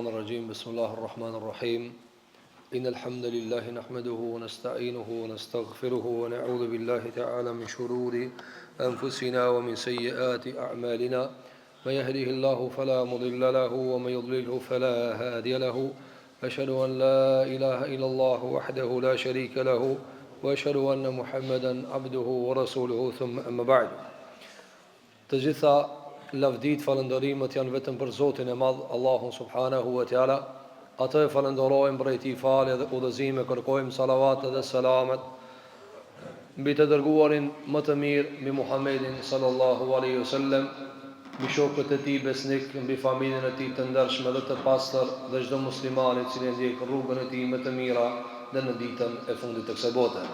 الشيطان الرجيم بسم الله الرحمن الرحيم إن الحمد لله نحمده ونستعينه ونستغفره ونعوذ بالله تعالى من شرور أنفسنا ومن سيئات أعمالنا من يهده الله فلا مضل له ومن يضلله فلا هادي له أشهد أن لا إله إلا الله وحده لا شريك له وأشهد أن محمدا عبده ورسوله ثم أما بعد Të gjitha lavditë, falënderimet janë vetëm për Zotin e Madh, Allahun subhanehu ve teala. Atë e falënderojmë prej Tij falje dhe udhëzime kërkojmë salavatet dhe selamet mbi të dërguarin më të mirë, mbi Muhammedin sallallahu alaihi wasallam, mbi shokët e tij besnik, mbi familjen e tij të ndershme dhe të pastër dhe çdo musliman i cili e ndjek rrugën e tij me të mira deri në ditën e fundit të kësaj bote.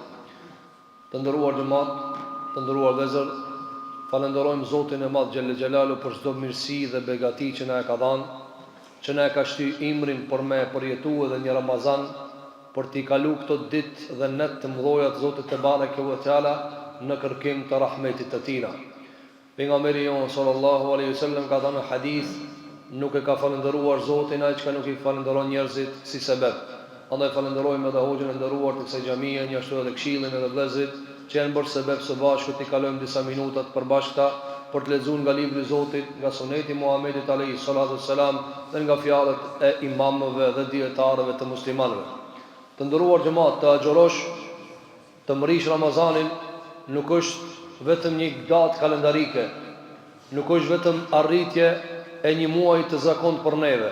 Të nderuar xhemat, të nderuar vëllezër, falënderojmë Zotin e Madh xhelle xhelalu për çdo mirësi dhe begati që na e ka dhanë, që na e ka shty ymrin për me e përjetu edhe një Ramazan, për t'i kalu këto ditë dhe net të mdhoja të Zotit tebareke ve teala në kërkim të rahmetit të Tina. Pejgamberi jonë sallallahu alejhi ve sellem ka thënë në hadith, Nuk e ka falënderuar Zotin ai çka nuk i falënderon njerëzit si sebeb. Andaj falënderojmë edhe hoxhën e nderuar të kësaj xhamie, njashtu edhe këshillin edhe vëllezërit që janë bërë sebeb së bashku t'i kalojmë disa minuta të përbashkëta për të lexuar nga libri i Zotit, nga suneti i Muhamedit alejhi salatu ve selam dhe nga fjalët e imamëve dhe dijetarëve të muslimanëve. Të nderuar xhemat, të agjërosh Të mrish Ramazanin nuk është vetëm një datë kalendarike, nuk është vetëm arritje e një muaji të zakontë për neve,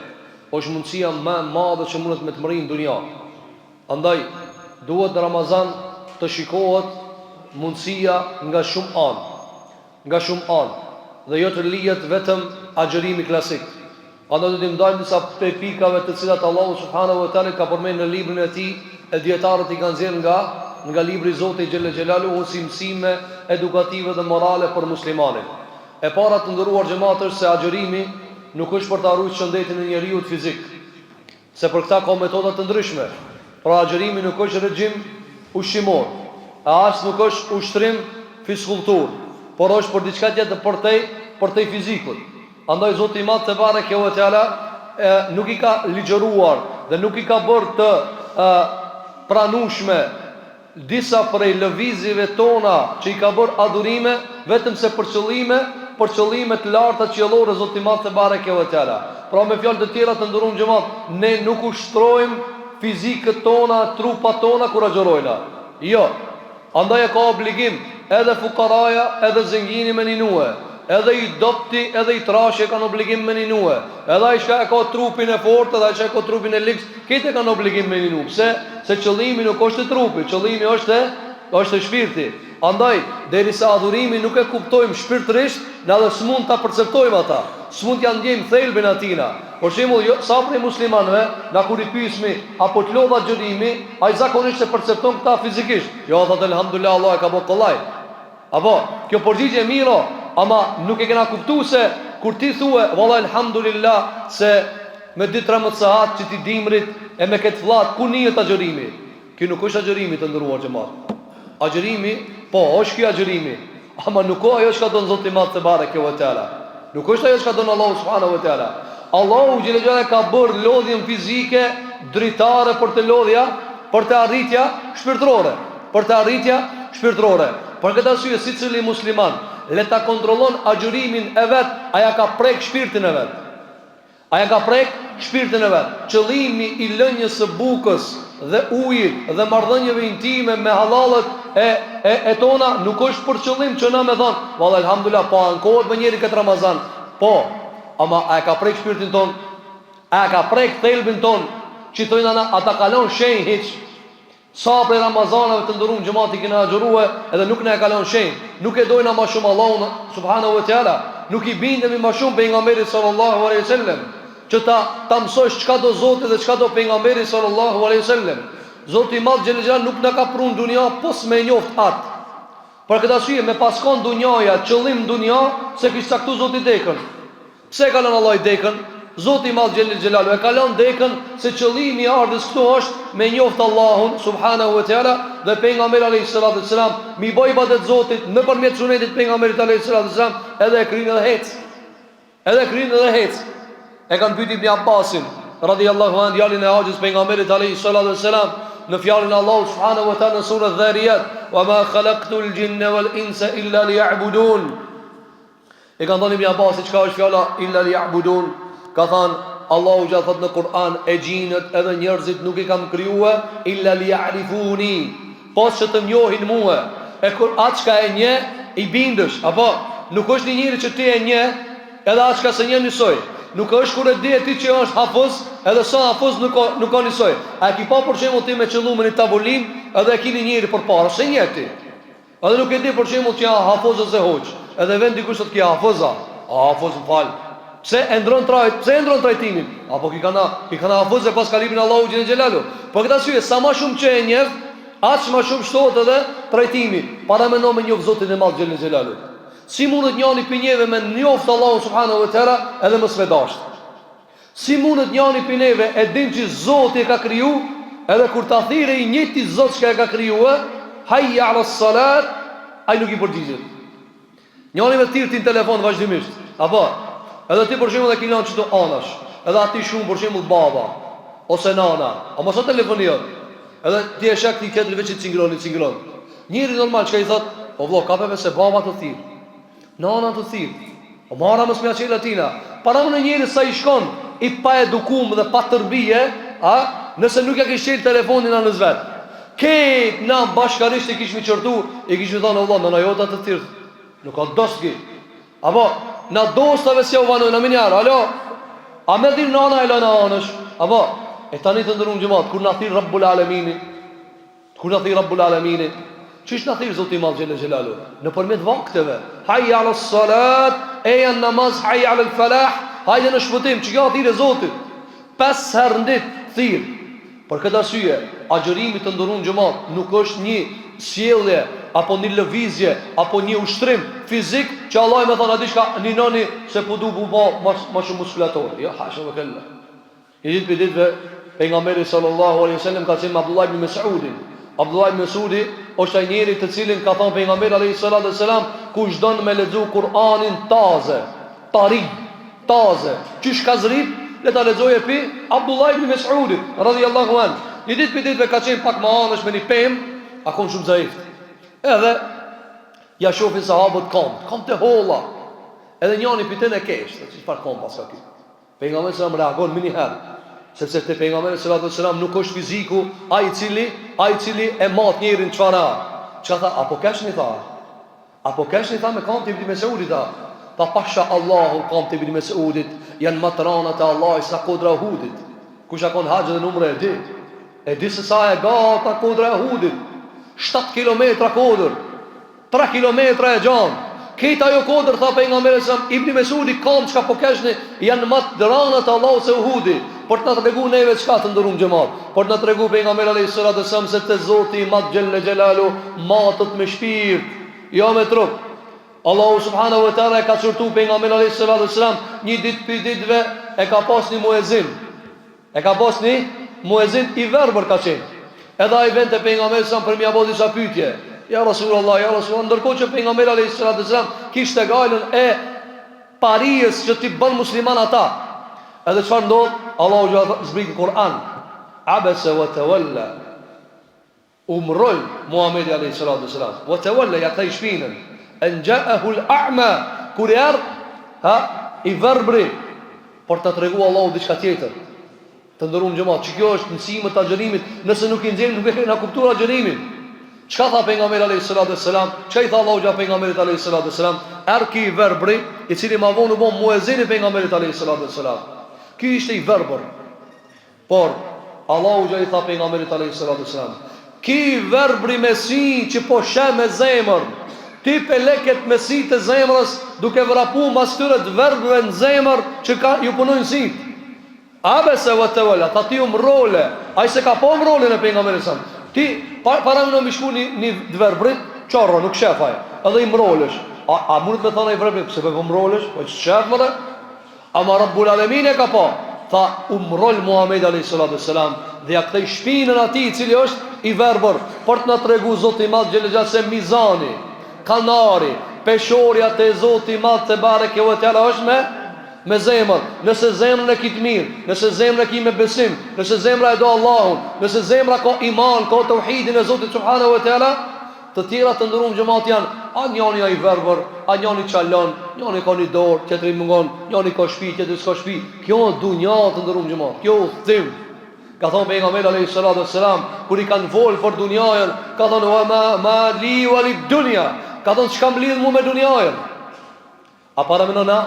është mundësia më e madhe që mundet me të mri në dunja. Andaj, duhet në Ramazan të shikohet mundësia nga shumë anë. Nga shumë anë, dhe jo të lihet vetëm agjërimi klasik. Andaj do t'i ndajmë disa prej pikave të cilat Allahu subhanahu wa taala i ka përmend në librin e Tij e dijetarët i kanë nxjerrë nga nga libri i Zotit xhelle xhelaluhu si mësime edukative dhe morale për muslimanin. E para të nderuar xhemat është se agjërimi nuk është për ta ruajtur shëndetin e njeriut fizik. Se për këta ka metoda të ndryshme. Pra agjërimi nuk është regjim ushqimor, e as nuk është ushtrim fizkulturë, por është për diçka tjetër përtej përtej fizikut. Andaj Zoti i Madh tebareke ve teala e, nuk i ka ligjëruar dhe nuk i ka bërë të e, pranueshme Disa prej lëvizjeve tona që i ka bërë adhurime vetëm se për qëllime, për qëllime të larta qiellore Zoti i Madh tebareke ve teala. Pra me fjalë të tjera të nderuam xhemat, ne nuk ushtrojmë fizikët tona, trupat tona kur agjërojna. Jo. Andaj e ka obligim edhe fukaraja edhe zengini me ninue. Edhe i dobti edhe i trashi e kanë obligim me ninue. Edhe ai çka e ka trupin e fortë edhe ai çka e ka trupin e ligës, krejt e kanë obligim me ninu. Pse? Se qëllimi nuk është te trupi, qëllimi është te është te shpirti. Andaj, derisa adhurimin nuk e kuptojmë shpirtërisht, na edhe s'mund ta perceptojmë ata. S'mund t'ia ndjejmë thelbin atina. Për shembull, jo, sa prej muslimanëve, na kur i pyesmi, a po të lodh agjërimi, ai zakonisht e percepton këta fizikisht. Jo, thotë elhamdulillah, Allah e ka bo kollaj. Apo, kjo përgjigje e mirë o, ama nuk e kena kuptu se kur ti thue, valla elhamdulillah, se me 2-13 sahat që ti dimrit e me këtë fllat, ku nihet agjërimi? Kjo nuk është agjërimi të nderuar xhemat. Agjërimi, po, është kjo agjërimi, ama nuk o ajo çka don Zoti i Madh tebareke ve teala. Nuk është ajo çka don Allahu subhanahu wa taala. Allahu xhele xhelaluhu ka bërë lodhjen fizike dritare për te lodhja, për te arritja shpirtërore. Për te arritja shpirtërore. Për këtë arsye secili musliman le ta kontrollon agjërimin e vet, a ja ka prek shpirtin e vet. A ja ka prek shpirtin e vet. Qëllimi i lënies së bukës dhe ujit dhe marrëdhënieve intime me hallallet e e e tona nuk është për qëllim që na me thonë, valla elhamdulillah po ankohet me njeri këtë Ramazan. Po, ama a e ka prek shpirtin ton? A e ka prek thelbin ton? Që thojnë ana, a ta ka lon shenjë hiç? Sa prej Ramazaneve të nderum xhemat i kena agjërue edhe nuk na e ka lon shenjë, nuk e dojna ma shumë Allahun subhanahu wa taala, nuk i bindemi ma shumë pejgamberit sallallahu alaihi wasallam, që ta ta mësosh çka do Zoti dhe çka do pejgamberi sallallahu alaihi wasallam. Zoti i Madh xhele xhelaluhu nuk na ka pru në dunja pos me e njoft atë. Për këtë arsye me pas kon dunjaja qëllim n'dunja s'e kish caktu Zoti dekën. Pse e ka lënë Allahu dekën? Zoti i Madh xhele xhelaluhu e ka lënë dekën se qëllimi i ardhjes këtu është me njoft Allahun subhanahu wa taala dhe pejgamberin alayhi salatu selam, mi bo ibadet Zotit nëpërmjet sunetit pejgamberit alayhi salatu selam, edhe e kryen edhe hec. Edhe e kryen edhe hec. E kanë pyet Ibn Abbasin. Radijallahu anh, djalin e axhës pejgamberit alejhi salatu vesselam, në fjalën e Allahut subhanahu wa taala në surën Dhariyat, "Wa ma khalaqtul jinna wal insa illa liya'budun." I kanë thënë Ibn Abbasi çka është fjala illa liya'budun? Ka thënë Allahu xha thot në Kur'an e xhinët edhe njerëzit nuk i kam krijue illa liya'rifuni. Pos që të njohin mua. E kur atë çka e njeh i bindesh, apo nuk është një njeri që ti e njeh edhe atë çka s'e njeh njësoj. Nuk është kur e di ti që është hafëz, edhe sa hafëz nuk ka nuk ka njësoj. A e ki pa për shembull ti me qëllu me një tavolinë edhe e ki një njeri përpara, s'e njeh ti. Edhe nuk e di për shembull që a hafëz ose hoxhë. Edhe vjen dikush thotë ky hafëz a. A hafëz më fal. Pse e ndron trajt, pse e ndron trajtimin? Apo ky kanë, ky kanë hafëz e paska librin Allahu xhele xhelalu. Për këtë arsye sa ma shumë që e njeh, aq ma shumë shtohet edhe trajtimi. Paramendo me njoft Zotin e Madh xhele xhelalu. Si mundet njani pi neve me njoft Allahun subhanahu wa taala edhe mos me dasht? Si mundet njani pi neve e din që Zoti e ka kriju edhe kur ta thirre i njëjti Zot çka e ka krijue, hayya ala salat, ai nuk i përgjigjet. Njani me thirr ti në telefon vazhdimisht, apo? Edhe ti për shembull e ki lanë qitu anash, edhe aty shkrun për shembull baba ose nana, ama s'o telefoni jot. Edhe ti e sheh këtij tjetri veç i cingron, i cingron. Njeri normal çka i thot, o vlla kape se baba të thirr. Nana të thirr. O marre mos me ja çel atina. Paramendo njeri sa i shkon i paedukum dhe pa tërbije, a, nëse nuk ja kish çel telefonin nanës vet. Kejt na bashkarisht i kishmi qortu, i kishmi thonë o vlla nana jota të thirr. Nuk ka dost ki. Apo na dostave s'jau vanojna menjëherë, alo. A me thirr nana e lëna anësh? Apo e tani të nderum xhemat kur na thirr Rabbul Alemini, Kur na thirr Rabbul Alemini, qysh na thirr Zoti i Madh xhele xhelalu? Nëpërmjet vakteve. Hayya ala salat, eja në namaz, hayya ala falah, hajde në shpëtim, që kjo thirrje e Zotit. Pesë herë në ditë thirr. Për këtë arsye, agjërimi të nderum xhemat nuk është një sjellje apo një lëvizje apo një ushtrim fizik që Allahu me thonë a di çka ninoni se po du m'u ba ma shumë muskulator. Jo, hasha ve kella. Një ditë prej ditëve, Pejgamberi sallallahu alejhi ve sellem ka qenë me Abdullah ibn Mes'udin. Abdullah ibn Mes'udi është ai njeri të cilin ka thënë Pejgamberi alejhi salatu ve selam, kush don me lexu Kur'anin taze, tari, taze, qysh ka zrit, le ta lexojë pi Abdullah ibn Mes'udit radhiyallahu an. Një ditë prej ditëve ka qenë pak më anësh me një pemë, a kon shumë zaif. Edhe ja shohin sahabët komt, komt e holla. Edhe njani pi tyne kesh, thotë çfarë kom paska ky. Pejgamberi sallallahu alejhi selam reagon menjëherë, sepse te pejgamberi sallallahu alejhi selam nuk është fiziku ai i cili ai i cili e mat njerin çfarë a. Çka tha, apo keshni tha? Apo keshni tha me kamtë e Ibn Mesudit tha? Tha pasha Allahu kamtë e Ibn Mesudit janë ma të rana te Allahu sa kodra e Uhudit. Kush a kon n'haxh dhe n'umre e di. E di se sa e gata kodra e Uhudit. 7 kilometra kodër. Tre kilometra e gjanë. Krejt ajo kodër tha pejgamberi alejhi selam Ibni Mesudi kamt çka po keshni janë ma të rana te Allahu se Uhudi. Për të na tregu neve çka të nderum xhemat. Për të na tregu pejgamberi alejhi salatu selam se te Zoti i madh xhelle xhelalu matet me shpirt, jo me trup. Allahu subhanahu wa taala e ka qortu pejgamberin alejhi salatu selam një ditë prej ditëve e ka pas një muezin. E ka pas një muezin i verbër ka qenë. Edhe ai vjen te pejgamberi alejhi selam për m'ia bo disa pyetje. Ja Rasulullah, ja Rasulullah, ndërkohë që pejgamberi alayhi salatu wasalam kishte gajlën e parijës që t'i bën musliman ata. Edhe çfarë ndodh? Allahu xha zbrit në Kur'an. Abasa wa tawalla. U mrrol Muhamedi alejhi salatu ve selam, wa tawalla ja kthej shpinën, en ja'ahu al-a'ma, kur i erdh, ha, i verbri, për ta tregu Allahu diçka tjetër. Të nderuam xhemat, që kjo është mësime të agjërimit, nëse nuk i nxjerrim nuk e kena kuptuar agjërimin. Çka tha pejgamberi alayhi salatu selam? Çka i tha Allahu xha pejgamberit alayhi salatu selam? Erdh ky i verbri, i cili ma vonë u bë muezini i pejgamberit alayhi salatu selam. Ky ishte i verbër. Por, Allahu xha i tha pejgamberit alejhi salatu ve selam, Ky i verbri me sy që po sheh me zemër, ti pe leket me sy të zemrës duke vrapu mas këtyre të verbërve në zemër që ka ju punojnë sytë. Abese ve tevella, tha ti u mrrole, ai s'e ka pa mrrolljen e pejgamberit sallam. Ti pa, paramendo me shku një, një të verbrit, qorro, nuk shef ai, edhe i mrrolesh. A, a mundet me thonë ai verbri, pse po mrrolesh? Po s'shef more. Ama Rabbul Alemin e ka pa, tha u mrrol Muhamedi alejhi salatu ve selam dhe ja kthej shpinën atij i cili është i verbër për të na tregu Zoti i Madh xhele xhelalu se mizani, kanari, peshorja te Zoti i Madh tebareke ve teala është me. Me zemër, nëse zemrën e ki të mirë, nëse zemrën e ki me besim, nëse zemra e do Allahun, nëse zemra ka iman, ka teuhidin e Zotit subhanahu wa teala, të tjera të nderum xhemat janë, a njani a i verbër, a njani çalon, njani ka një dorë, tjetri mungon, njani ka shpi, tjetri s'ka shpi. Kjo është dunja të nderum xhemat, kjo udhëtim. Ka thonë pejgamberi alayhi salatu wassalam, kur i kanë fol për dunjajën, ka thonë wa ma ma li wa lid dunya. Ka thonë çka më lidh mu me dunjajën. A paramendo na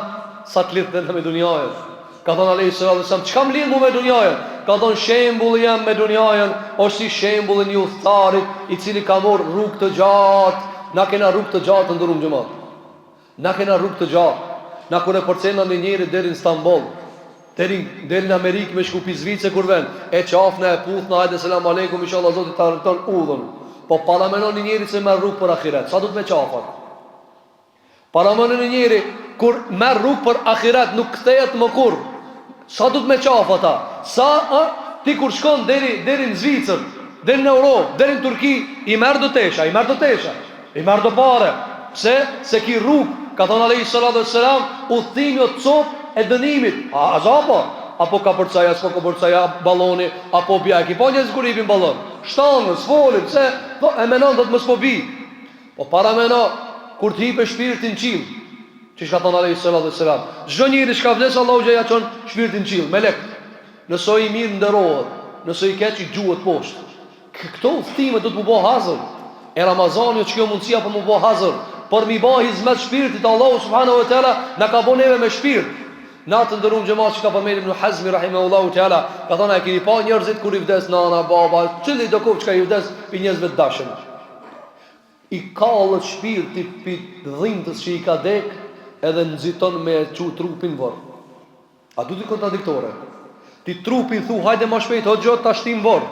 sa të lidhna me dunjajën. Ka thonë alayhi salatu wassalam, çka më lidh mu me dunjajën? Ka thonë shembulli jem me dunjajën është si shembulli i një udhëtarit i cili ka marrë rrugë të gjatë. Na kena rrugë të gjatë të nderum xhemat. Na kena rrugë të gjatë. Na kur e përcjellna një njeri deri në Stamboll, deri deri në Amerikë me shku pi Zvicre kur ven, e qafna e puthna hajde selam alejkum inshallah Zoti ta argëton udhën. Po paramendo një njeri që merr rrugë për ahiret, sa duhet me qaf at? Paramendo një njeri kur merr rrugë për ahiret nuk kthehet më kurrë. Sa duhet me qaf ata? Sa ë ti kur shkon deri deri në Zvicër, deri në Europë, deri në Turki, i merr do tesha, i merr do tesha, i merr do pare. Pse? Se ki rrugë, ka thënë alejhi salatu vesselam, udhëtimi o copë e dënimit. A apo? Apo kapërcaj, a s'po kapërcaj, a balloni, apo bja. E ki pa njerëz kur hipin ballon. Shtangë, s'folin, pse? Po e menon thotë mos po bi. Po parameno kur të hipe shpirti në qiell, qysh ka thënë alejhi salatu vesselam, çdo njeri çka vdes Allahu xh ja çon shpirtin në qiell, melek. Nëse o i mirë nderohet, nëse i keq i gjuhet poshtë. Këto udhëtime duhet m'u bo hazër. E Ramazani është kjo mundësia për m'u bo hazër, për m'i ba hizmet shpirtit Allahu subhanahu wa taala na ka bo neve me shpirt. Na të nderum xhemat që ka përmend Ibn Hazmi rahimahullahu teala, ka thënë a e keni pa njerëzit kur i vdes nana, baba, cili do koftë çka i vdes pi njerëzve të dashur. I kallet shpirti pi dhimtës që i ka dek edhe nxiton me e çu trupin n'vorr. A duket kontradiktore? Ti trupin thu hajde ma shpejt hoxhë ta shtim n'vorr.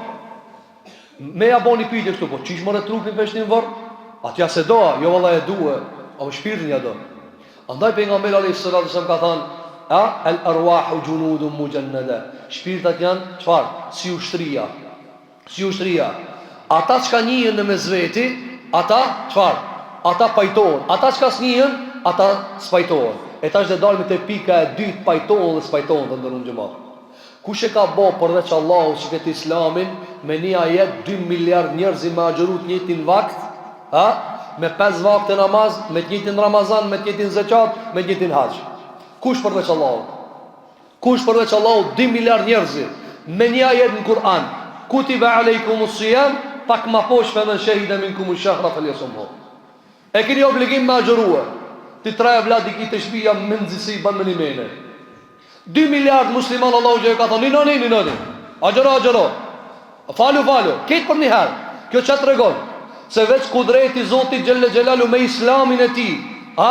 Me ja bo ni pyetje kështu, po qysh more trupin pe shtim n'vorr? A ti a s'e do a? Jo valla e due, ama shpirtin ja do. Andaj pejgamberi alayhi salatu wasallam ka thënë, a el arwahu junudun mujannada. Shpirtat janë çfarë? Si ushtria. Si ushtria. Ata çka njihen në mes veti, ata çfarë? Ata pajtohen. Ata çka s'njihen, ata s'pajtohen. E tash do dalim te pika e dytë pajtohen dhe s'pajtohen të nderum xhemat. Kush e ka bo përveç Allahut që këtë islamin me një ajet 2 miliard njerëz me agjëru të njëjtin vakt, ha? Me pesë vakte namaz, me të njëjtin Ramazan, me të njëjtin zeqat, me të njëjtin haxh. Kush përveç Allahut? Kush përveç Allahut 2 miliard njerëz me një ajet në Kur'an, kutiba alejkumus sijam, pak ma poshtë femen shehide minkumu shehra feljasumhu. E keni obligim me agjërue. Ti tre evlad i ki te shpia mezi si i ban me një mene. 2 miliard musliman Allahu xh ka thonë ninoni ninoni. Agjëro agjëro. Falu falu. Krejt për një herë. Kjo ça tregon? Se veç kudreti Zotit xhelle xhelalu me islamin e tij, a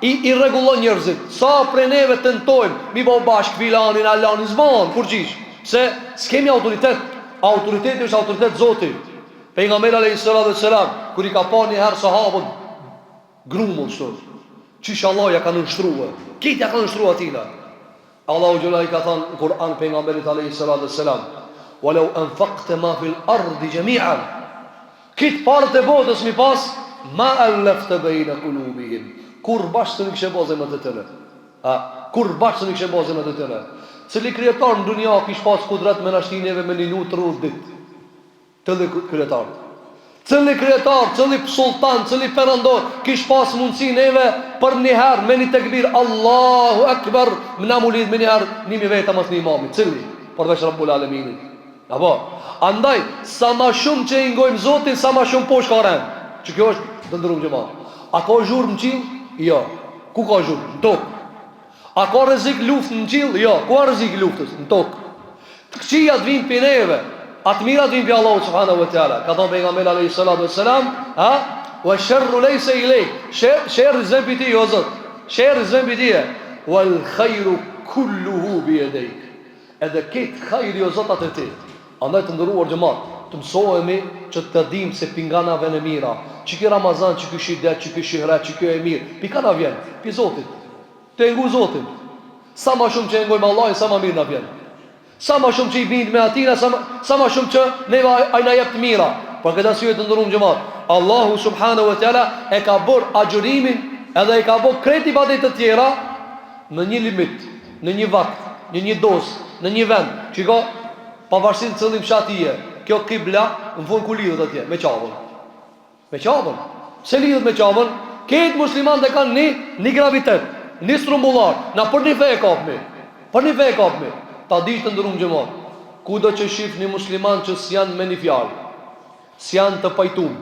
i i rregullon njerëzit. Sa prej neve tentojmë mi bo bashkë filanin, alanin, s'bon kurrqysh. Se s'kemi autoritet. Autoriteti është autoritet Zoti. Pejgamberi alayhi salatu vesselam kur i ka pa një herë sahabët grumull kështu. Qysh Allah ja ka nënshtrue. Krejt ja ka nënshtrue atina. Allahu xhela i ka thënë në Kur'an pejgamberit alayhi salatu vesselam, "Wa law anfaqta ma fil ardi jami'an." Krejt paret e botës mi pas, ma allafta bayna qulubihim. Kurrë bashkë s'u kishe bo zemrat e tyre. A, kurrë bashkë s'u kishe bo zemrat e tyre. Cili kryetar në dunja kish pas kudret me na shti neve me ninu 30 ditë. Cili kryetar? Cili kryetar, cili sultan, cili perandor kish pas mundësi neve për një herë me një tekbir Allahu Ekber me na mu lidh me një herë një mijë veta mas një imami. Cili? Përveç Rabbul Aleminit. Apo? Andaj, sa ma shumë që i ngojmë Zotin, sa ma shumë poshtë ka rend. Që kjo është të nderum xhemat. A ka zhurmë në qiell? Jo. Ku ka zhurmë? Në tokë. A ka rrezik luftë në qiell? Jo. Ku ka rrezik luftës? Në tokë. Të këqijat vijnë pi neve, a të mirat vijnë pi Allahut subhanahu wa taala. Ka thënë pejgamberi alayhi salatu wassalam, ha? Wa sharru laysa ilayk. Sher, sherri s'vjen pi ti, o Zot. Sherri s'vjen pi ti. Wal khairu kulluhu bi yadayk. Edhe krejt hajri o Zot a te ti. Andaj të nderuar xhemat, të mësohemi që të dimë se pi nga na vjen e mira. Që ky Ramazan, që ky shidet, që ky shyhret, që kjo e mirë, pi ka na vjen? Pi Zotit. Të e ngu Zotin. Sa ma shumë që e ngojmë Allahin, sa ma mirë na vjen. Sa ma shumë që i bindemi atina, sa ma, sa ma shumë që neve ai na jep të mira. Për këtë arsye të nderuar xhemat, Allahu subhanahu wa taala e ka bërë agjërimin edhe e ka bërë krejt ibadetet të tjera në një limit. Në një vakt, në një dozë, në një vend. Shiko, pavarësisht në cilin fshat je, kjo kibla në fund ku lidhet atje, me Qabën. Me Qabën. Pse lidhet me Qabën? Krejt muslimanët e kanë një, një gravitet, një strumbullar. Na për një fe e kapmi. Për një fe e kapmi. Ta dish të nderum xhemat. Kudo që shifni musliman që s'janë me një fjalë, s'janë të pajtum,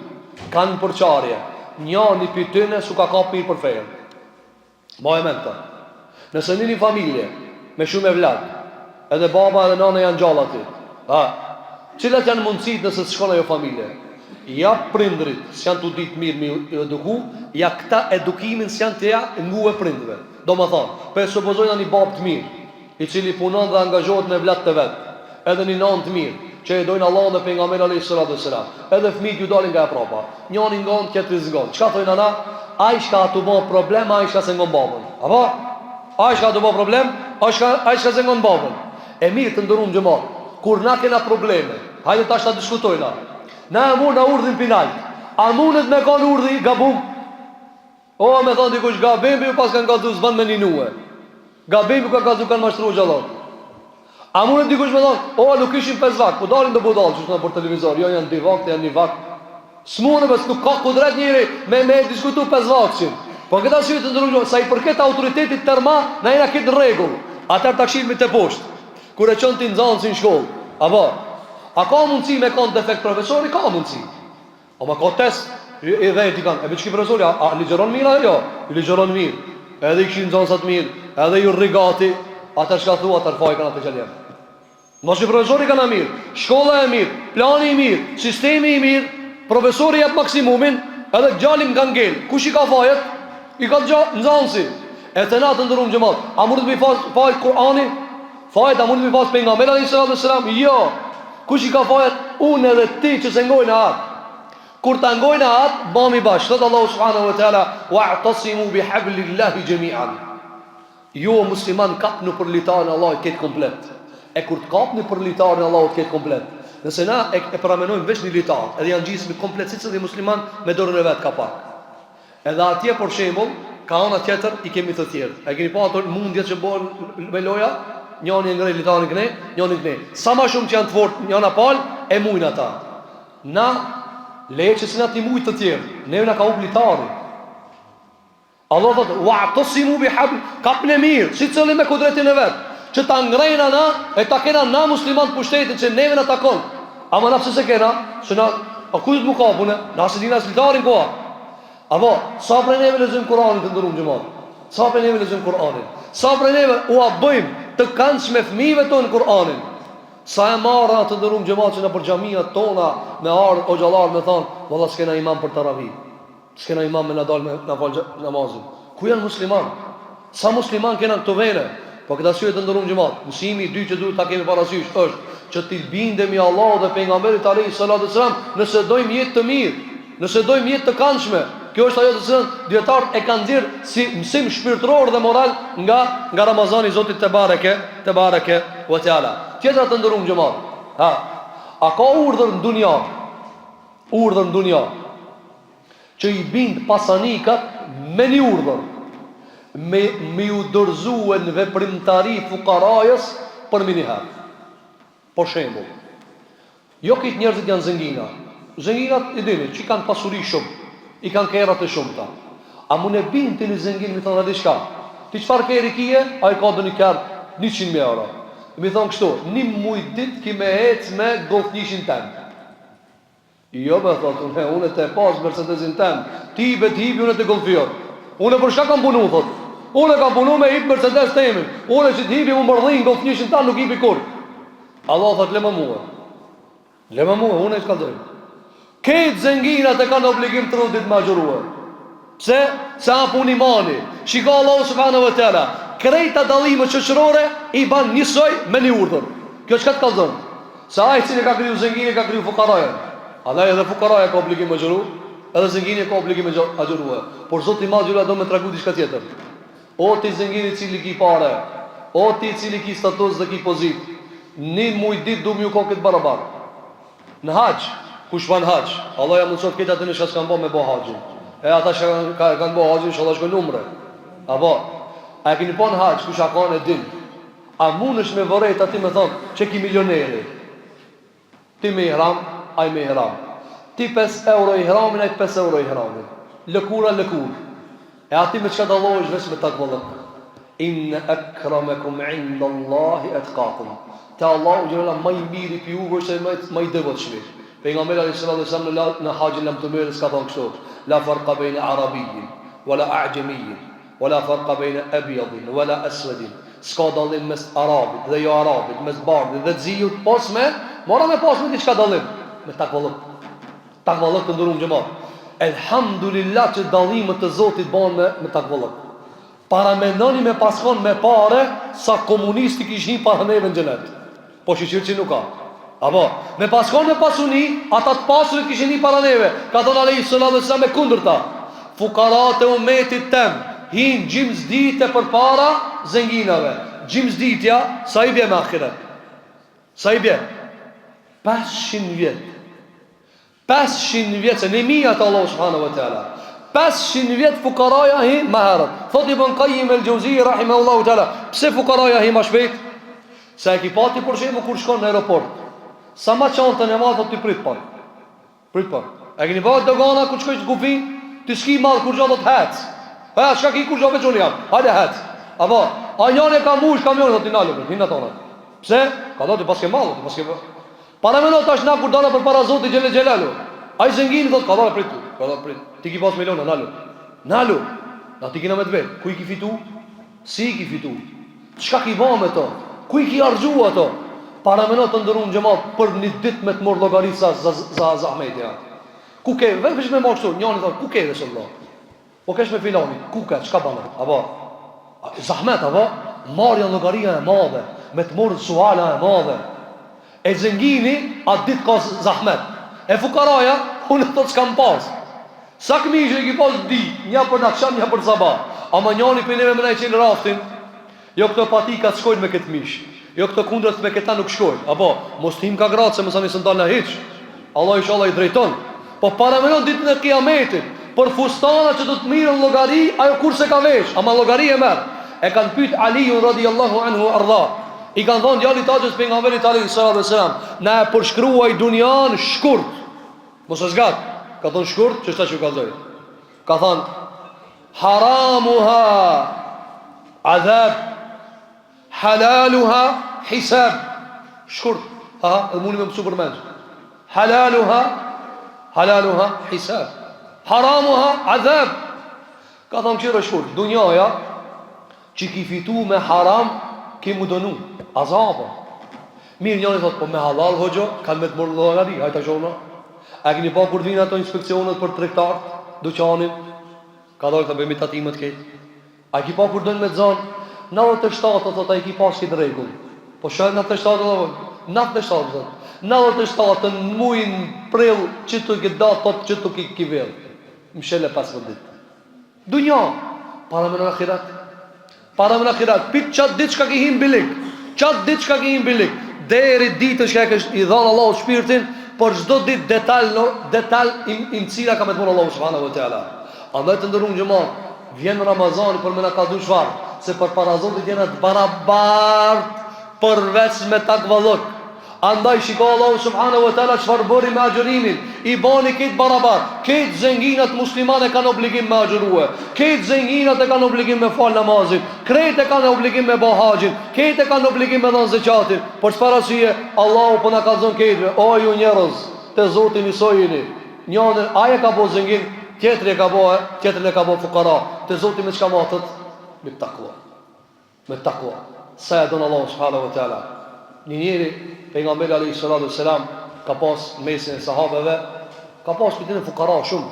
kanë përçarje, njani pi tyne s'u ka kap mirë për fejën. Maje mend këtë. Nëse në një familje me shumë evlad, edhe baba edhe nana janë gjallë aty. Ha. Cilat janë mundësitë nëse s'shkon ajo familje? Ja prindrit s'janë tu ditë mirë me i eduku, ja këta edukimin s'janë tu ja ngue prindve. Domethonë, po e supozojna një babë të mirë, i cili punon dhe angazhohet me evlatët e vet, edhe një nanë të mirë, që e dojnë Allahun dhe pejgamberin alejhi salatu ve selam, edhe fëmijët ju dalin nga e prapa. Njani ngon, tjetri s'ngon. Çka thojnë ana? Ai çka a tu bo problem, ai çka s'e ngon babën. Apo? Ai çka a tu bo problem, ai çka ai çka s'e ngon babën. E mirë të nderum xhemat, kur na kena probleme, hajde tash ta diskutojna. Na e murna urdhrin pi nalt. A mundet me kon urdhri i gabum? O me thonë dikush gabim ju paskan kallzu s'ban me ninue. Gabim ju ka kallzu kanë mashtru hoxhallarët. A mundet dikush me thonë, o nuk ishin pesë vakt, po dalin do budallë që nëpër televizor, jo janë dy vakte, janë një vakt. S'mundet, bes nuk ka kudret njeri me, me diskutu pesë vaktëshin. Po këtë arsye të nderum, sa i përket autoritetit tërma, na jena këtë rregull. Atëherë ta kshyrmi te poshtë. Kur e çon ti nxënësin në shkollë, apo a ka mundësi me kon defekt profesori? Ka mundësi. Ama ka test, i dhe ti kanë. E veç ky profesori, a, a ligjëron mirë apo jo? I ligjëron mirë. Edhe i kishin nxënësat mirë, edhe ju rri gati. Atëherë çka thua, atëherë faj kanë atë që jep. Mos i profesori kanë mirë, shkolla e mirë, plani i mirë, sistemi i mirë, profesori jep maksimumin, edhe djali më ka ngel. Kush i ka fajet? I ka nxënësi. E te na të nderum xhemat. A mundet me pas faj Kur'ani? Fajet a mundet me pas pejgamberi alayhis salatu wassalam? Jo. Kush i ka fajet? Unë edhe ti që s'e ngojna atë. Kur ta ngojna atë, bami bashkë. Thotë Allahu subhanahu wa taala, "Wa'tasimu bihablillahi jami'an." Ju o musliman kapnu për litarin e Allahut krejt komplet. E kur të kapni për litarin e Allahut krejt komplet, nëse na e, e paramenojmë veç një litar, edhe janë ngjismi komplet secili musliman me dorën e vet kapak. Edhe atje për shembull, ka ana tjetër i kemi të tjerë. A e keni pa ato mundjet që bëhen me loja? Njani e ngre litarin këne, njani këne. Sa ma shumë që janë të fortë njëna palë, e mujnë ata. Na, leje që s'jena t'i mujt të tjerë. Neve na ka hup litari. Allah thotë, "Wa'tasimu bi habl", kapne mirë, secili me kudretin e vet, që ta ngrejna na e ta kena na musliman pushtetin që neve na takon. Ama na pse s'e kena? Se na, a ku do të mu kapune? Na s'e dina as litarin ku a? Apo, sa prej neve lexojmë Kur'anin të nderum xhemat? Sa prej neve lexojmë Kur'anin? Sa prej neve ua bëjmë të këndshme fëmijëve tonë Kur'anin? Sa e marrë të nderum xhemat që nëpër xhamiat tona me ardhë hoxhallar me thonë, valla s'kena imam për taravi. S'kena imam me na dalë me na falë namazin. Ku janë musliman? Sa musliman kena në këto vene? Po këtë arsye të nderum xhemat, mësimi i dytë që duhet ta kemi parasysh është që t'i bindemi Allahut dhe pejgamberit alayhi salatu selam nëse dojmë jetë të mirë, nëse dojmë jetë të këndshme. Kjo është ajo të cilën dijetarët e kanë nxjerr si mësim shpirtëror dhe moral nga nga Ramazani i Zotit tebareke, tebareke ve teala. Tjetra të nderum xhemat. Ha. A ka urdhër në dunja? Urdhër në dunja që i bind pasanikat me një urdhër, me me ju dorëzue në veprimtari fukarajës për menjëherë. Për shembull, jo krejt njerëzit janë zengina. Zenginat i dini që kanë pasuri shumë, i kanë kerrat e shumta. A mund e bind ti një zengin mi thonë a diçka? Ti çfarë kerri kije? Ai ka ndonjë kerr 100.000 euro. Mi thonë kështu, një muj ditë ki me ecë me Golf njëshin tem. Jo be thot unë, unë te pas Mercedesin tem, ti be të hipi unë te Golfi jot. Unë për çka kam punu thot. Unë kam punu me hip Mercedes temin. Unë që të hipi mu mërdhin Golf njëshin tan nuk hipi kurr. Allah thot lema mua. Lema mua, unë e çka Krejt zenginat e kanë obligim 30 ditë me agjërue. Pse? Se a punë imani. Shiko Allahu subhanahu wa taala, krejt dallimet shoqërore i ban njësoj me një urdhër. Kjo çka të kallzon? Se ai i cili ka kriju zenginin ka kriju fukarajën. Andaj edhe fukaraja ka obligim me agjëru, edhe zengini ka obligim me agjëru. Por Zoti i Madh xhela do me tregu diçka tjetër. O ti zengin i cili ki pare, o ti i cili ki status dhe ki pozitë, një muj ditë du me ju kon krejt barabar. Në haxh, kush ban haxh, Allah ja mundësoftë krejt atyne çka s'kan bo me bo haxhin. E ata që kanë, ka, kanë bo haxhin, inshallah shkojnë umre. Apo, a e keni pa në haxh, kush a kanë e din. A mundesh me vërejt aty me thonë, qe ky milioneri. Ti me ihram, ai me ihram. Ti 5 euro ihramin, ai 5 euro ihramin. Lëkura lëkurë. E aty me çka dallohesh veç me takvallëk. Inne akramakum inda Allahi atqakum. Te Allahu xhelle ma i miri pi juve është ai ma i devotshmi. Pejgamberi alayhi salatu wasallam në në haxhin lamtumirës ka thënë kështu: La farqa bejne arabijin wala a'xhemijin wala farqa bejne ebjadin wala esvedin. S'ka dallim mes arabit dhe jo arabit, mes bardhit dhe të ziut, pos me, mora me pas me diçka dallim, me takvallëk. Takvallëk të nderum xhemat. Elhamdulillah që dallimet te Zoti bahen me, me takvallëk. Paramendoni me pas kon me pare sa komunisti kish hi para neve në xhenet. Po shyqyr që nuk ka. Apo, me pas kon me pasuni, ata të pasurit kishin hi para neve. Ka thonë alejhi salatu ve selam e kundërta. Fukarat e umetit tem, hin gjymës dite përpara zenginave. Gjymës ditja, sa i bje me ahiret? Sa i bje? 500 vjet. 500 vjet se një mijë te Allahu subhanahu wa taala. 500 vjet fukaraja hi më herët. Thot Ibn Qayyim el-Jauzi rahimahullahu taala, pse fukaraja hi më shpejt? Se e ki pa ti për shembull kur shkon në aeroport. Sa ma çantën e madhe thot ti prit pak. Prit pak. E keni pa dogana kur shkojsh në kufi, ti s'ki mall kurgjo thot hec. Ha çka ki kurgjo veç unë jam. Hajde hec. Apo, a njëri e ka mush kamionin thot ti nalu, hin atona. Pse? Ka thotë ti paske mall, ti paske Paramendo tash na kur dalim përpara Zotit xhele xhelalu. Ai zengini thot kadale prit tu, kadale prit. Ti ki pas miliona, nalu. Nalu. Na ti kina me të vet. Ku i ki fitu? Si i ki fitu? Çka ki ba me to? Ku i ki harxhu ato? Paramendo të nderum xhemat për një ditë me të marr llogari sa za, za zahmeti. Ku ke? Veç me marr kështu, njëri thot ku ke valla? Po kesh me filani, ku ke, çka bane? Apo, zahmet, apo, marrja llogaria e madhe, me të morë suala e madhe. E zengini, atë ditë ka zahmet. E fukaraja, unë thot s'kam pas. Sa këmishë i ki pas di, një për n'aksham, një për sabah. Ama njani prej neve me na e qenë raftin, Jo këto patikat shkojnë me këtë mish. Jo këto kundrat me këta nuk shkojnë. Apo, mos të him ka gratë se mësani s'në dalë hiç. Allah inshallah i drejton. Po paramendon ditën e kiametit, për fustana që do të mirën llogari, ajo kur se ka vesh, ama llogari e merr. E kanë pyet Aliun radiallahu anhu ardha. I kanë thonë djali të axhës pejgamberit alayhi salatu wasalam, na e përshkruaj dunjan shkurt. Mos e zgat. Ka thonë shkurt, qështu që kallzoj. Ka thonë Haramuha adhab halaluha hisab. Shkurt, ha, edhe muni me mësu përmendsh. Halaluha halaluha hisab. Haramuha adhab. Ka thonë kqyre shkurt, dunjaja që ki fitu me haram, ki mu dënu, azab. Mirë njëri thot, po me halal hoxho, kanë me të morë llogari, hajt ta shohna. A keni pa kur vijnë ato inspeksionet për tregtarët, duqanin? Ka dalë të bëjmë tatimet krejt. A ki pa kur dojnë me të zanë? 97 thot, a i ki pas këtë rregull. Po shë 97 thot, 97 thot. 97 në mujin prill që të këtë datë thot që të ki ki vjell. Mshele 15 ditë. Dunja, paramendo ahiret. Paramendo ahiret. Pit qatë ditë çka ki hi n'bylyk. Qatë ditë çka ki hi n'bylyk. Deri ditën çka e kesh i dhanë Allahu shpirtin, për çdo ditë detal, no, detal imcira ka me të marrë Allahu subhanahu wa taala. Andaj të nderum xhemat, vjen Ramazani për me na kallzu çfarë, se përpara Zotit jena të barabart përveç me takvallëk. Andaj shiko Allahu subhanahu wa taala çfarë bëri me agjërimin, i bani krejt barabar, krejt zenginat muslimanë e kanë obligim me agjërue, krejt zenginat e kanë obligim me fal namazin, krejt e kanë obligim me ba haxhin, krejt e kanë obligim me dhënë zeqatin. Për çfarë arsye Allahu po na kallzon krejtve, o ju njerëz, te Zoti njësoj jeni. Njërin ai e ka bo zengin, tjetri e ka bo, tjetrin e ka bo fukara. Te Zoti me çka matet? Me takva. Me takva. Sa e don Allahu subhanahu wa taala. Një njeri pejgamberi alayhi salatu selam ka pas mesin e sahabeve, ka pas prej tyne fukara shumë,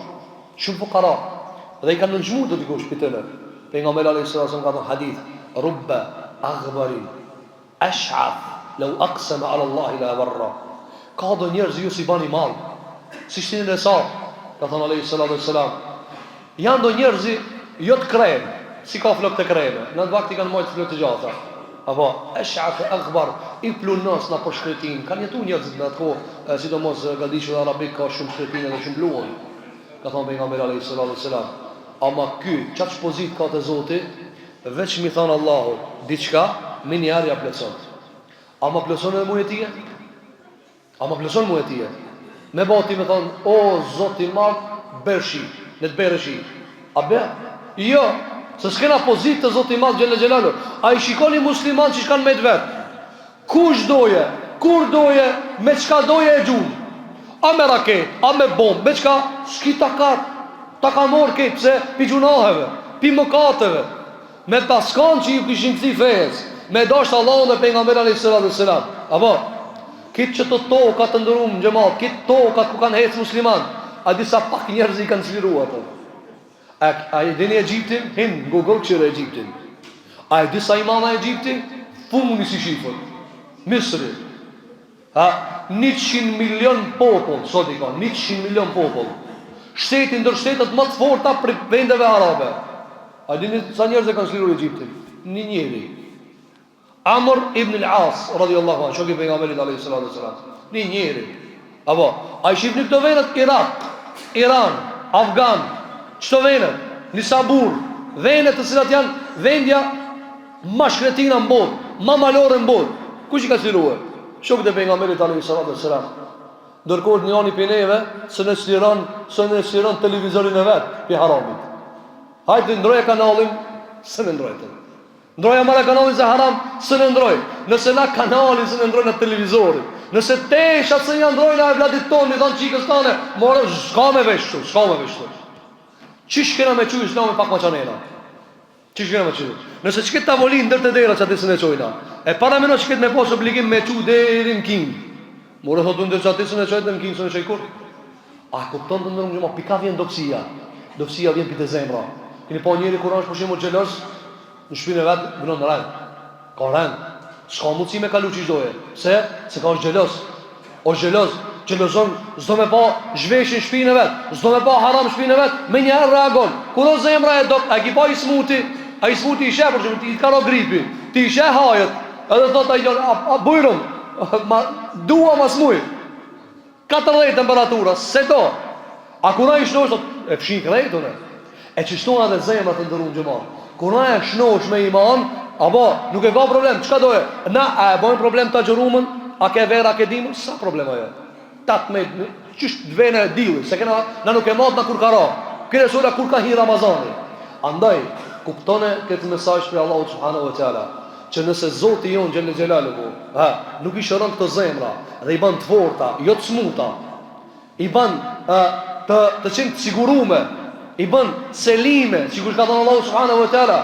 shumë fukara. Dhe i kanë nënçmu do dikush prej tyne. Pejgamberi alayhi salatu selam ka thënë hadith, rubba aghbarin ash'ath law aqsama ala Allahi la abarra. Ka do njerëz ju s'i bani mall. S'i shtini n'hesap, ka thënë alayhi salatu selam. Janë do njerëz jo të krem, s'i ka flokët e kreme. Në atë vakt i kanë majtë flokët të gjata. Apo, esh'ath aghbar, i pluhnos nëpër shkretinë. Kanë jetu njerëzit në atë kohë, sidomos gadishulli arabik ka shumë shkretinë dhe shumë pluhun. Ka thonë pejgamberi alayhi salatu selam. Ama ky, qaq pozitë ka te Zoti, veç m'i thonë Allahut diçka, Menjëherë ja plotëson. A ma plotëson edhe mu e tije? A ma plotëson mu e tije? Me bo ti me thonë, o Zot i madh, ber shi, le të bjerë shi. A be? Jo, se s'kena pozitë te Zoti i madh xhelle xhelaluhu. A i shikoni musliman që kanë met vet? Kush doje, kur doje, me çka doje e gjun? A me raket, a me bombë, me çka? S'ki takat, ta ka morë krejt, pse? Pi gjunaheve, pi mëkateve. Me pas kanë që ju kishin kthy fesë, me dashtë Allahun dhe pejgamberin alejhi salatu vesselam. Apo krejt qëto toka të nderum xhemat, krejt tokat ku kanë hecë musliman, a di sa pak njerëz i kanë çliru ato. A, a e dini Egjiptin? Hin në Google kqyre Egjiptin. A e di sa i madh Egjipti? Funi si shifër. Misri. Ha, 100 milion popull, sot i ka, 100 milion popull. Shteti ndër shtetet më të forta prej vendeve arabe. A dini sa njerëz e kanë çliruar Egjiptin? Një njeri. Amr ibn al-As radhiyallahu anhu, shoku i pejgamberit alayhi salatu wasalam. Një njeri. Apo, a i shihni këto vendet Irak, Iran, Afgan, qëto vendet, Nisabur, vendet të cilat janë vendja ma shkretina në botë, ma malore në botë. Kush i ka çliruar? Shokët e pejgamberit alayhi salatu wasalam. Ndërkohë njani prej neve s'e çliron, s'e çliron televizorin e vet pi haramit. Hajde ndroje kanalin, s'e ndrojtën. Ndroja more kanalin se haram, s'e ndroj. Nëse na kanalin s'e ndrojna televizorin. Nëse teshat s'e ja ndrojna evladit tonë, i thonë çikës tane, more, s'ka me vesh kështu, s'ka me vesh kështu. Qysh kena me çu islamin pak ma qanena? Qysh kena me çu? Nëse qëkëtë tavolinë deri te dera qaty s'e çojna, e parameno qëkëtë me pas obligim me çu deri në Kinë. More thotë unë deri qaty s'e çoj dhe në Kinë s'e çoj kurrë. A e kupton të nderum xhemat, pi ka vjen dobësia? Dobësia vjen pi te zemra. Keni pa njeri kur është për shembull xheloz, në shpinë e vet vënon rend. Ka rend. S'ka mundësi me kalu qysh doje. Pse? Se ka është xheloz. O xheloz, xhelozon, s'do me pa zhveshje n'shpinë e vet, s'do me pa haram n'shpinë e vet, menjëherë reagon. Kur o zemra e dobët, a e ki pa i smuti, a i smuti i sheh, për shembull, ti ka ra gripi, ti i sheh hajet, edhe thot ai a, a bujrum, ma dua ma s'muj. 40 temperatura, s'e do. A kur a i shnosh, thot, e fshin krejt unë. E qështu edhe zemra të nderum xhemat. Kur a e shnosh me iman, apo, nuk e ka problem, çka doje? Na, a e bojmë problem të agjërumën, a ke vera, a ke dimër, s'a problem ajo. Tatë me, qysh të vene e dilli, se kena, na nuk e matna kur ka ra. Kene sola kur ka hi Ramazani. Andaj, kuptone këtë mesazh prej Allahut subhanahu wa taala që nëse Zoti jonë xhelle xhelaluhu, ha, nuk i shëron këto zemra dhe i ban të forta, jo të smuta, i ban ë të të qenë të sigurume, i ban selime, sikur ka thënë Allahu subhanahu wa taala,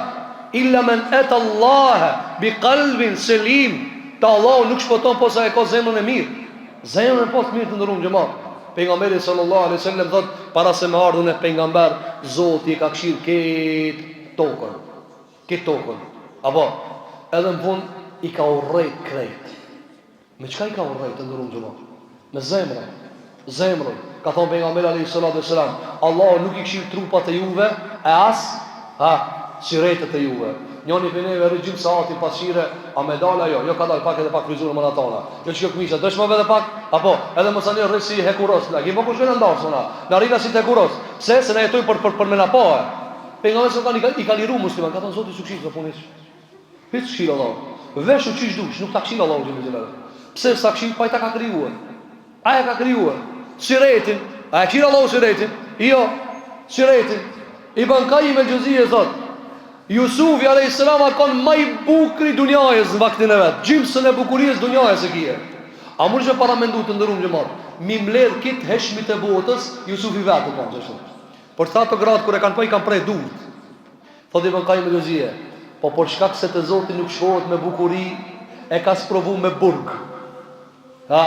illa men ata Allah bi qalbin selim, te Allahu nuk shpëton posa e ka zemrën e mirë. Zemrën e pas mirë të nderum xhemat. Pejgamberi sallallahu alaihi wasallam thot para se me ardhun e pejgamber, Zoti e ka kshir krejt tokën. Krejt tokën. Apo, edhe në fund i ka urrejt krejt. Me çka i ka urrejt të nderum xhemat? Me zemrën. Zemrën. Ka thonë pejgamberi alayhi salatu wasalam, Allahu nuk i kshir trupat e juve e as ha syretet e juve. Njoni prej neve rri gjysmë saati pasqyre, a me dal ajo? Jo ka dal pak edhe pak frizurë më natana. Jo çka këmisha, dësh më edhe pak? Apo, edhe mos ani rri si hekuros. Na kemi po kush na ndarsë na. Na rrina si të hekuros. Pse? Se na jetojmë për për për me na pa. Pejgamberi sa i ka i ka liru musliman, ka thënë Zoti s'u kshir këtë punë hiç. Hiç s'kshir Allahu. Veshu qysh dush, nuk ta kshir Allahu xhelle xhelalu. Pse s'ta kshir? Pa ai ta ka krijuar. Ai e ka krijuar. Syretin, a e kshir Allahu syretin? Jo. Syretin. Ibn Kajim el Xhevzije thot, Jusufi alayhis salam a kon ma i bukri dunjajës në vaktin e vet. Gjymsën e bukurisë dunjajës e kije. A mund të paramendu të nderum xhemat? Mi mbledh krejt heshmit e botës, Jusufi vetë u kon qashtu. Por tha ato gratë kur e kanë pa i kanë pre durt. Thotë Ibn Kajim el-Xhevzije, po për shkak se te Zoti nuk shkohet me bukuri, e ka sprovu me burg. Ha,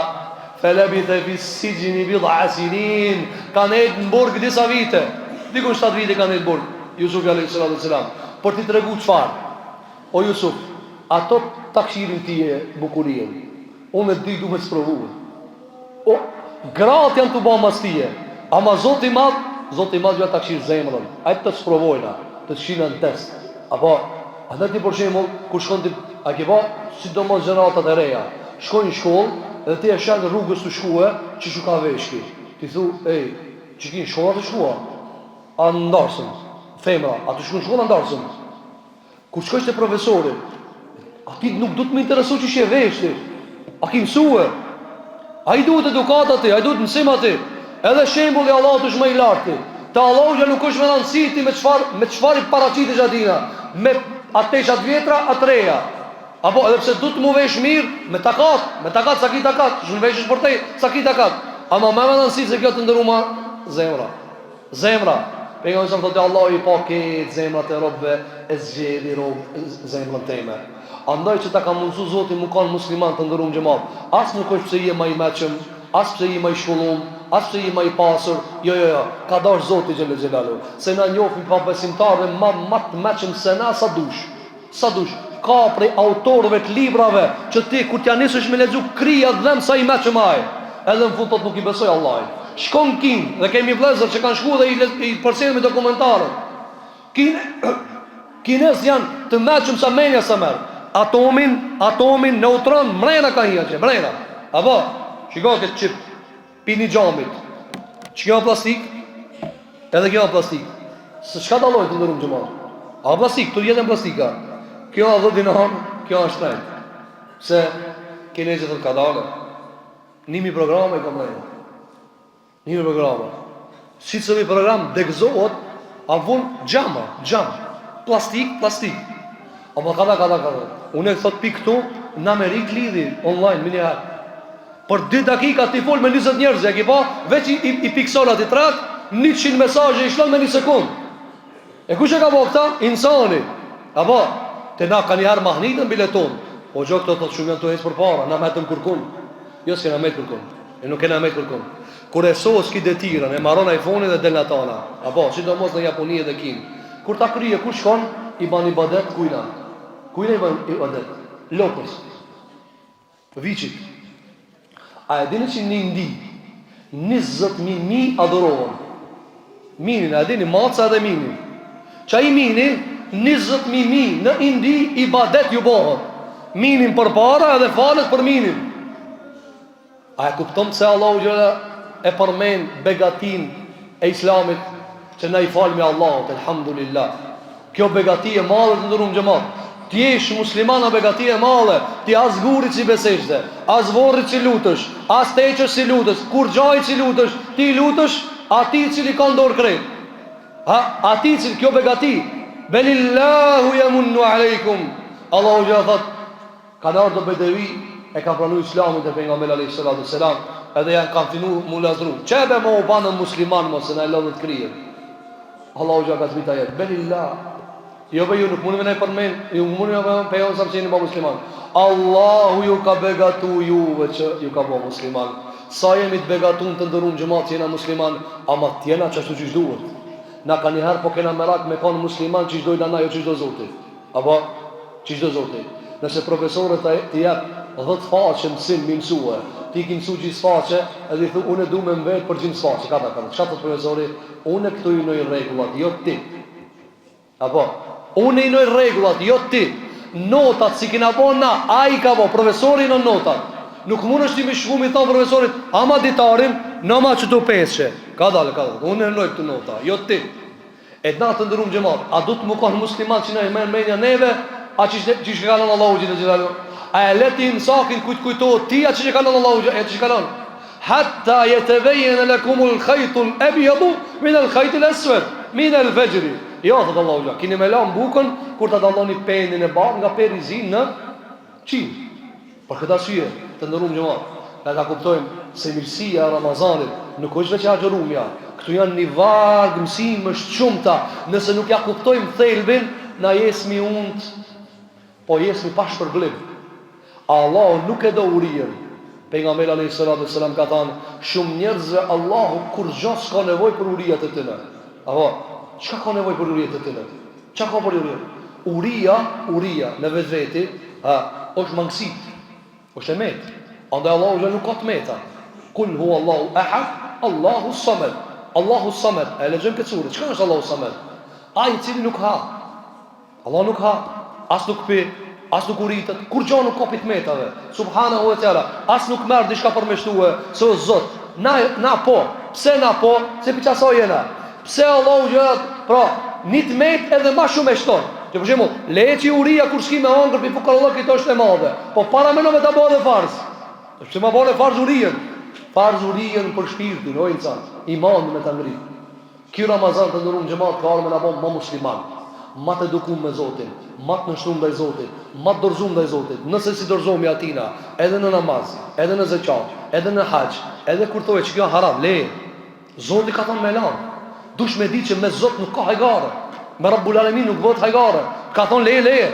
felebithe fi sixhni bid'a sinin, ka nejt në burg disa vite. Diku 7 vite ka nejt në burg, Jusufi alayhi salatu selam. Për t'i tregu çfarë? O Jusuf, ato ta kshirin ti e bukurinë. Unë e di du me sprovu. O, gratë janë tu ba mas tije. Ama Zoti i madh, Zoti i madh ja ta kshir zemrën. Ai të sprovojna, të kshirna në test. Apo, atë ti për shembull, kur shkon ti, a ke pa, sidomos gjeneratat e reja, shkojnë në shkollë dhe ti e sheh në rrugës tu shkue, qysh u ka vesh ky. Ti thu, ej, qeky në shkollë a tu shkua? A në darsëm? Femra, a tu shku në shkollë a në darsëm? Kur shkojsh te profesori? Atij nuk duhet me interesu qysh je vesh ti. A ki mësue? Ai duhet edukat aty, ai duhet mësim aty. Edhe shembulli i Allahut është më i lartë. Te Allahu që nuk është me rëndësi ti me çfarë me çfarë i paraqitesh atina, me a tesha të vjetra a të reja. Apo edhe pse duhet mu vesh mirë, me takat, me takat sa ki takat, s'mun veshesh përtej, sa ki takat. Ama më me rëndësi se kjo të nderum zemra. Zemra, Pejgamberi sa thotë Allahu i pa krejt zemrat e robëve e zgjedhi rob zemrën teme. Andaj që ta ka mundësu Zoti mu kanë musliman të nderum xhemat, as nuk është pse je ma i meçëm, as pse je ma i shkollum, as pse je ma i pasur, jo jo jo, ka dash Zoti xhele xhelaluhu, se na njofim pabesimtarëve ma ma të meçëm se na sa dush. Sa dush, ka prej autorëve të librave që ti kur t'ja nisësh me lexu kryja të dhem sa i meçëm ai. Edhe në fund thotë nuk i besoj Allahit. Shkon në Kinë dhe kemi vëllezër që kanë shku dhe i, i përcjellin me dokumentarët. Kinë Kinez janë të meçëm sa menja s'ta merr. Atomin, atomin, neutron, mrena ka hi atje, mrena. Apo, shiko këtë çip. Pi një xhamit. Që kjo plastik? Edhe kjo plastik. Se çka dallojnë të nderum xhemat? A plastik, të jetën plastika. Kjo a 10 dinar, kjo është shtrejt. Se kinezët thotë kadale. Nimi programe i ka mrena. Nimi programe. Secili program degëzohet, a vun xhama, xham. Plastik, plastik. Ama kada, kada, kada. Unë e thot pi këtu, në Amerikë lidhi, online, menjëherë. Për 2 dakika ti fol me 20 njerëz, e ki pa, veç i, i, i piksolat i tret, 100 mesazhe i shlon me një sekund. E kush e ka bo këta? Insani. Apo, te na ka njëherë mahnitën bile tonë. Po gjo këto thot shumë janë tu ecë përpara, na metëm kërkun. Jo s'kena met kërkun. E nuk kena met kërkun. Kur e sos ki detyrën, e maron iPhone-in dhe del në tana. Apo, sidomos në Japoni dhe Kinë. Kur ta kryje, ku shkon, i ban ibadet kujna. Kujna i ban ibadet? Lopës. Viçit. A e dini që në Indi, 20.000 mi adhurohen. Minin, a e dini, maca edhe mini. Qaj mini, 20.000 mi në Indi ibadet ju bohet. Minin përpara edhe falet për minin. A e kupton pse Allahu xhele e përmend begatinë e Islamit që na i falmi Allahut, elhamdulillah. Kjo begati e madhe të nderum xhemat. Të jesh musliman a begati e madhe, ti as gurit s'i bën sexhde, as vorrit s'i lutesh, as teqes s'i lutesh, kurgjajt s'i lutesh, ti lutesh atij i cili ka n'dorë krejt. Ha, atij i cili kjo begati, belillahu yamunnu alejkum. Allahu xhele thot, Kanë ardhur do bedevi e kanë pranu islamin te pejgamberi alejhi salatu selam edhe janë kanë fillu mu lazdru. Qe be mo u banëm musliman mo se na e lodhët kryen. Allahu xha ka zbrit ajet. Belillah. Jo be ju nuk mundi me na përmend, ju nuk mundi me përmend pejgamberin sa jeni ba musliman. Allahu ju ka begatu juve që ju ka bo musliman. Sa jemi të begatun të nderum xhemat që jena musliman, ama t'jena qashtu qysh duhet. Na ka njëherë po kena merak me konë musliman qysh dojna na, jo qysh do Zoti. Apo, qysh do Zoti? Nëse profesori të të jep 10 faqe mësim mi mësue, ti ki mësu gjysë faqe, edhe i thu, unë du me m'vet për gjysë faqe, ka ta, ka ta. Çka thot profesori? Unë këtu i vnoj rregullat, jo ti. Apo, unë i vnoj rregullat, jo ti. Notat s'i kena bo na, ai ka bo, profesori i vnon notat. Nuk mund është ti me shku mi thonë profesorit, ama ditarin, noma qëtu peshe. Ka dalë, ka dalë, unë e vnoj këtu nota, jo ti. E na të nderum xhemat, a duhet me kanë musliman që na e merr menja neve, a qysh qysh e ka lënë Allahu xhele xhelaluhu? A e le ti imsakin kujt kujtohet ti, a qysh e ka lënë Allahu xhele, qysh e ka lënë? Hatta yatabayyana lakum al-khayt al-abyad min al-khayt al-aswad min al-fajr. Jo, thot Allahu xhele, kini me lanë bukën kur ta dalloni pendin e bardhë nga pendi i zi në qill. Për këtë arsye, të nderuam xhemat, na ta kuptojmë se mirësia e Ramazanit nuk është veç e agjërumja. Këtu janë një varg mësimesh të shumta, nëse nuk ja kuptojmë thelbin, na jesmi unt, po jesmi pa shpërblim. Allahu nuk e do urijen. Pejgamberi alayhi salatu wasalam ka thënë, shumë njerëzve Allahu kurrgjë s'ka nevojë për urijat e tyre. Apo, çka ka nevojë për urijat e tyre? Çka ka për uria? Uria, uria në vetveti, ha, është mangësi. Është e metë. Andaj Allahu xhel nuk ka të meta. Kul hu Allahu ahad, Allahu samed. Allahu samed. E lexojmë këtë sure. Çka është Allahu samed? Ai i cili nuk ha. Allah nuk ha, as nuk pi, as nuk uritet, kurgjo nuk ka pi të metave. Subhanahu wa taala, as nuk merr diçka për me shtue, se o Zot. Na na po, pse na po? Se pi qasaj jena. Pse Allahu xhel pra, një të metë edhe ma shumë e shton. Që për shembull, le që uria kur s'ki me hangër pi fukarallëkit është e madhe. Po paramendo me ta bo edhe farz. Pse ma bone farz urijen? Farz urijen për shpirtin, o insan, imanin me ta ngrit. Ky Ramazan të nderuam xhemat ka ardhur me na bo ma musliman, ma të edukum me Zotin, ma të nënshtrum ndaj Zotit, ma të dorëzum ndaj Zotit. Nëse s'i dorëzohemi atina, edhe në namaz, edhe në zeqat, edhe në haxh, edhe kur thoje që kjo haram, leje. Zoti ka thonë me lan. Dush me di që me Zot nuk ka hajgare. Me Rabbul Alemin nuk bëhet hajgare. Ka thonë leje, leje.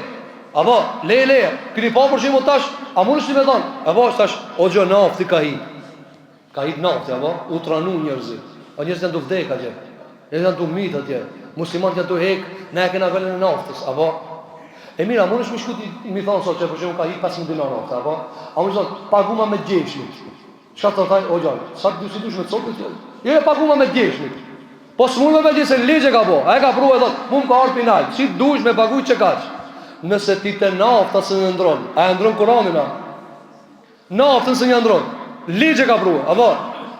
Apo, leje, leje. Keni pa për shembull tash, a mundesh ti me thonë? Apo, tash, o gjë nafti ka hi. Ka hi nafti, apo, u tranu njerëzit. O njerëzit janë tu vdek atje. Njerëzit janë tu myt atje. Muslimanët janë tu hek, na e kena vendin e naftës, apo. E mira, mundesh me shku ti mi thonë sot që për shembull ka hi 15 dinar nafta, apo? A mundesh thonë, paguma me djeshmit. Çka të thaj, o gjallë, sa të si dush me të sot, jo, jo, paguma me djeshmit. Po s'mund me me se ligje ka bo, a e ka pru e thot, mu më ka ardhë pinal, si dush me paguj që kaq. Nëse ti te nafta s'e ndron, a e ndron Kuranin, a? Naftën s'e ndron, ligje ka pru, a bo?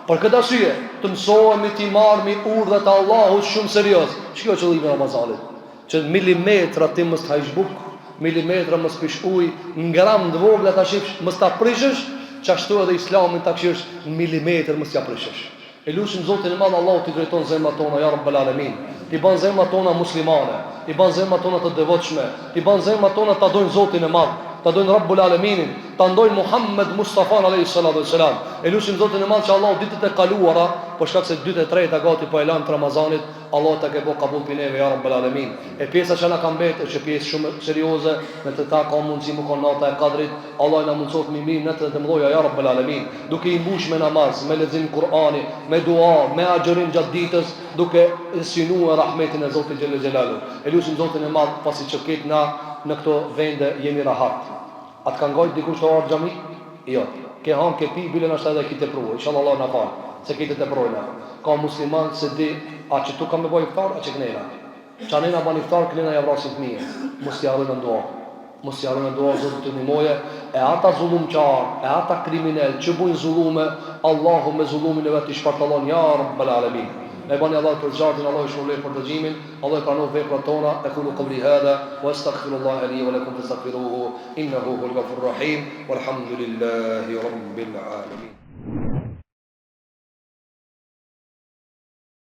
Për këtë arsye, të mësohemi t'i marrmi urdhrat e Allahut shumë serioz. Që kjo qëllimi i Ramazanit? Që milimetra ti mos të hajsh bukë, milimetra mos pish ujë, në gram të vogla ta shifsh, mos ta prishësh, qashtu edhe Islamin ta kqyrsh në milimetër mos t'ia prishësh. E lusim Zotin e Madh Allahu t'i drejton zemrat tona ja Rabbel Alemin, t'i ban zemrat tona muslimane, t'i ban zemrat tona të devotshme, t'i ban zemrat tona ta dojnë Zotin e Madh, ta dojnë Rabbul Aleminin, ta dojnë Muhammed Mustafan alayhi salatu wassalam. E lusim Zotin e Madh që Allahu ditët e kaluara, për shkak se ditët e treta gati po e lamë të Ramazanit, Allahu ta ketë bo kabul pi neve ja Rabbel Alemin. E pjesa që na ka mbet është pjesë shumë serioze, në të ta ka mundësi me kon nata e Kadrit, Allahu na mundësoftë mi mri netët e mëdha ja Rabbel Alemin, duke i mbush me namaz, me lexim Kur'ani, me dua, me agjërim gjatë ditës, duke synue rahmetin e Zotit xhelle xhelalu. E lusim Zotin e Madh pasi që këtë na në këto vende jemi rahat. A të ka ngajt dikush tu ardhë xhami? Jo. Ke han, ke pi, bile nashta edhe ki tepru. Inshallah Allahu na fal, se këtë teprojna. Ka musliman se di, a qëtu ka me bo iftar, a që knena. Qanena ban iftar, knena ja vrasin fëmijën. Mos t'i harrojmë në dua. Mos t'i harrojmë në dua, Zoti të ndihmoje. E ata zullumqar, e ata kriminel që bujnë zullume, Allahu me zullumin e vet i shpartallon ja Rabbel Alemin. E bani Allah për gjartin, Allahu ju shpërbleftë për dëgjimin, Allahu i pranoftë veprat tona, ekulu kavli hadha, wa astaghfirullaha li wa lakum fastaghfiruhu, innahu huwal ghafurur rahim, walhamdulillahi rabbil alamin.